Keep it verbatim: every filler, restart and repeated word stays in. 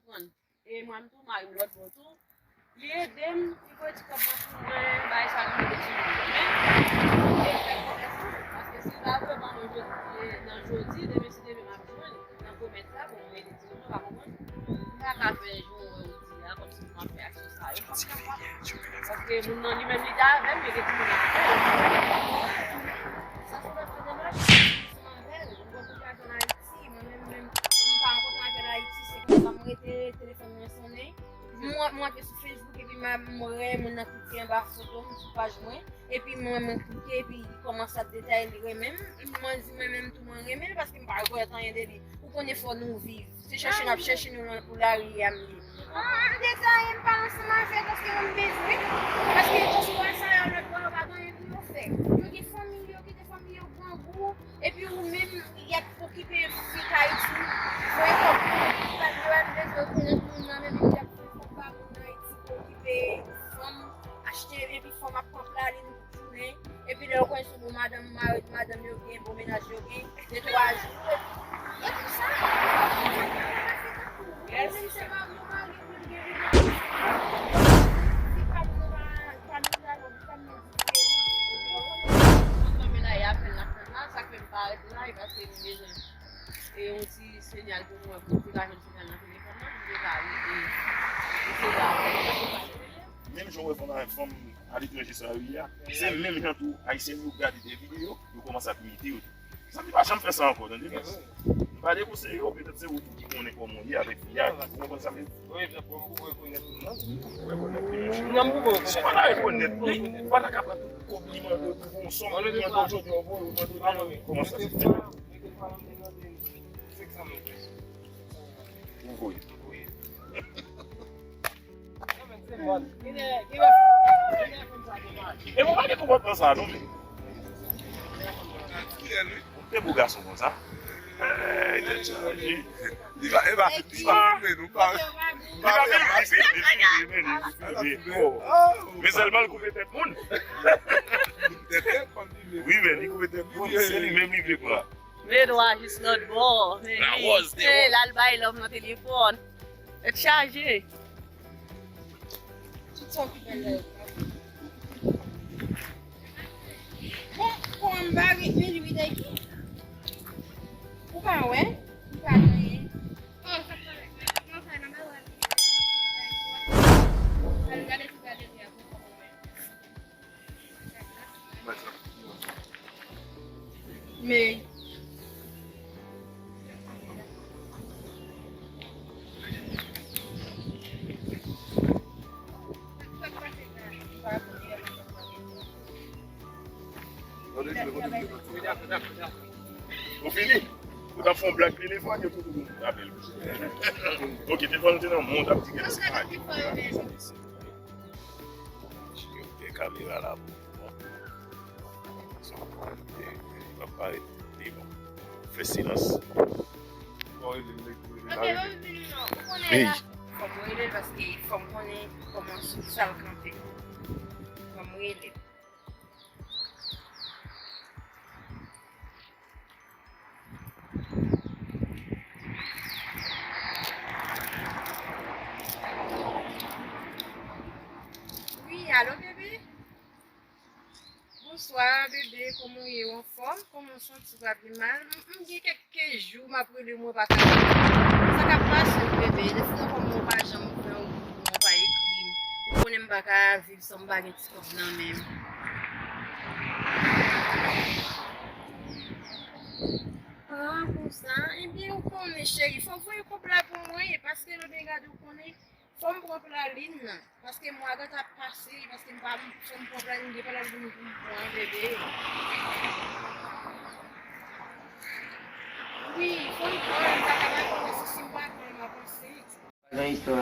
konprann. E mwen menm tou, mari m lòt bò tou, li ede m, li voye ti kòb mwen pou mwen, bagay sa nou mete sou mwen. Men, e fè konfyans nan mwen, paske si l pa voye ban mwen jodi, nan jodi, demen si Dye vle m ap jwenn nan komès la, bon, mwen ede timoun yo, pa konprann. M pa ka fè jan w wè ou di a, kòmsi m ap fè aksyon sa yo, m p ap kapab. Paske moun nan li menm li te avè m, men gen timoun ap fè l. Sa se pa fè demach, ansanm avè l, m pran tout lajan Ayiti, mwen menm, menm, m pa rankontre avè l Ayiti, se konsa m rete, telefòn mwen sonnen. Mwen, mwen antre sou Facebook, epi m, m wè moun nan klike anba foto m sou paj mwen. Epi mwen, mwen klike, epi li kòmanse ap detaye, li renmen m. Mwen di mwen menm tou, mwen renmen l, paske m pa rekonèt anyen de li. Ou konnen fò nou viv. Se chèche n ap chèche nou lan pou lari a m ye. Ah, detaye m pale ansanm avè l, paske mwen m bezwen. Paske oswa sa yo lòt bò yo pa gen anyen pou yo fè. Yo gen fanmi yo, kite fanmi yo grangou. Epi ou menm, y ap okipe fi Ayiti, voye kòb pou yo, yo pa bezwen rekonèt moun nan, men y ap fè kòb ba moun Ayiti pou okipe fanm, achte, epi fanm ap pran plalin tout jounen. Epi lè yo konnen se bon madanm, mari, madanm yo gen, bon mennaj yo gen, de twa jou, epi, epi sa. Menm se pa yon mari pou l gen. Si pa nou pa, pa nou pa, nou pa nou Mwen kanpe la, e apèl n ap tann la, sa k fè m pa rete la, e paske m bezwen, e, yon ti siyal pou mwen, pou m te ka jwenn siyal nan telefòn nan, pou m te ka rete, eseye apèl, eseye apèl. Menm jan w wè fanm, fanm aletranje sa yo ye a, se menm jan tou, Ayisyen yo gade de videyo, yo kòmanse ap imite yo tou. Sa, li pa janm fè sa ankò, tande, baz. M pa dekonseye w, petèt se ou tou ki konnen kòman w ye avèk fi a, ou konprann sa m vle di. Wi, sa pou, pou rekonèt moun nan. Pou rekonèt li, monchè. Si w pa ta rekonèt li, ou pa ta ka pran tout kòb li mande w pou yon sòm, li mande w jodi a, ou voye, ou mande w demen. Kòman sa se fè? Ou voye. E mwen pa gen konpòtman sa non, men. Ou te bo gason konsa. Ey, tèt chaje. Li pa, li pa, li pa filme nou, pa. Li pa filme, li filme, men li filme. Oh. Men sèlman l koupe tèt moun. Wi, men li koupe tèt moun, se li menm li vle pran. Men dwa jis lòt bò. Men li, l al bay lòm nan telefòn. Tèt chaje. Tout sa w ki bèl la yo. Bon, kòman m pa ret men li wi Nike? Ou pa wè? Ou pa genyen. Oh, sa pale. Non, sa nan bagay. Al gade ti gade li a. Men. Ou fini? Ou t ap fè yon blag telefòn, yo tout moun apèl. Ok, telefòn te nan mond ap di gen sa. Yo gen kamera la pou mwen. Sa w ap pale, li pa pale, li bon. Fè silans. Fò m rele l paske fò m konnen kòman sa l kanpe. Fò m rele l. Wi, alo, bebe? Bonswa, bebe, kòman w ye? Ou anfòm? Kòman w santi w? Pa pi mal? M, m gen kèk, kèk jou m ap rele w, mwen pa ka. Sa k ap pase w, bebe? Depi nan kòman w pa janm fè yon goumen, w pa ekri m. Ou konnen m pa ka viv san m pa gen ti kòb nan men m. Ah, konsa? Ebyen, ou konnen, cheri, fò w voye kòb la pou mwen, e paske lòt de gade, ou konnen, fò m pran plalin nan, paske mwa a gentan ap pase, paske m pa, fò m pran plalin, gen plalin pou m, pou m pran, bebe. Wi, fò m pran, m pa ka bay kòb la, si, si m pa pran, m ap ansent. Nan istwa.